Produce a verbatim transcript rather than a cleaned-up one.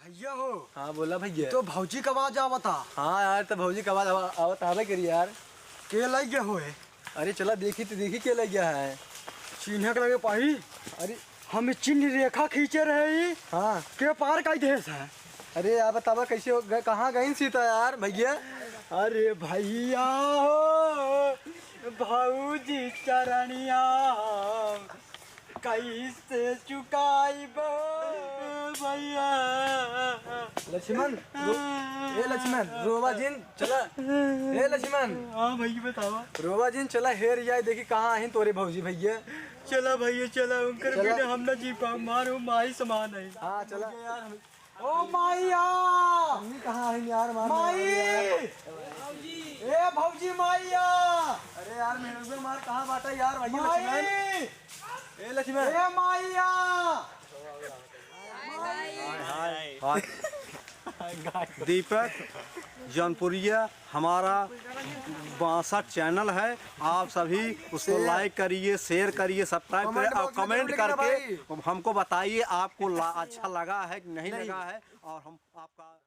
भैया हो। हाँ, बोला भैया। तो भौजी क आवाज आवता। हाँ यार, तो भौजी क आवाज आवा-, आवत आवे करी यार। के लइ गया हो ए? अरे चला देखी तो देखी के लइ गया है। चिन्ह के लगे पाही। अरे हम चिन्ह रेखा खींचे रहे ही। हाँ। के पार काई देस है। अरे यार बतावा कैसे हो गए, कहाँ गई सीता यार भैया? अरे भैया हो, भौजी चरणिया कैसे चुकाइब भैया। लक्ष्मण, रो-, ए लक्ष्मण, रोवा जिन, चला। ए लक्ष्मण। हाँ भैया बतावा। रोवा जिन, चला हेर जाए, देखी कहाँ आहिन तोरे भौजी भैया। चला भैया चला, उनकर चला। बिना हम ना जी पाओ, मारो माई समान है। हाँ चला। भैया यार, हम ओ माइया! मम्मी कहाँ है यार, मार माई! यार। ए भौजी माइया! अरे यार, मेरे मार कहाँ बाटा यार, भैया माई! लक्ष्मण। ए लक्ष्मण। ए माइया! हाँ। दीपक जौनपुरिया हमारा बासठ चैनल है, आप सभी उसको share। Like करिए, share करिए, subscribe करें comment और box में comment जरूर लिखना करके भाई। हमको बताइए आपको ला-, अच्छा लगा है कि नहीं नहीं। लगा है और हम आपका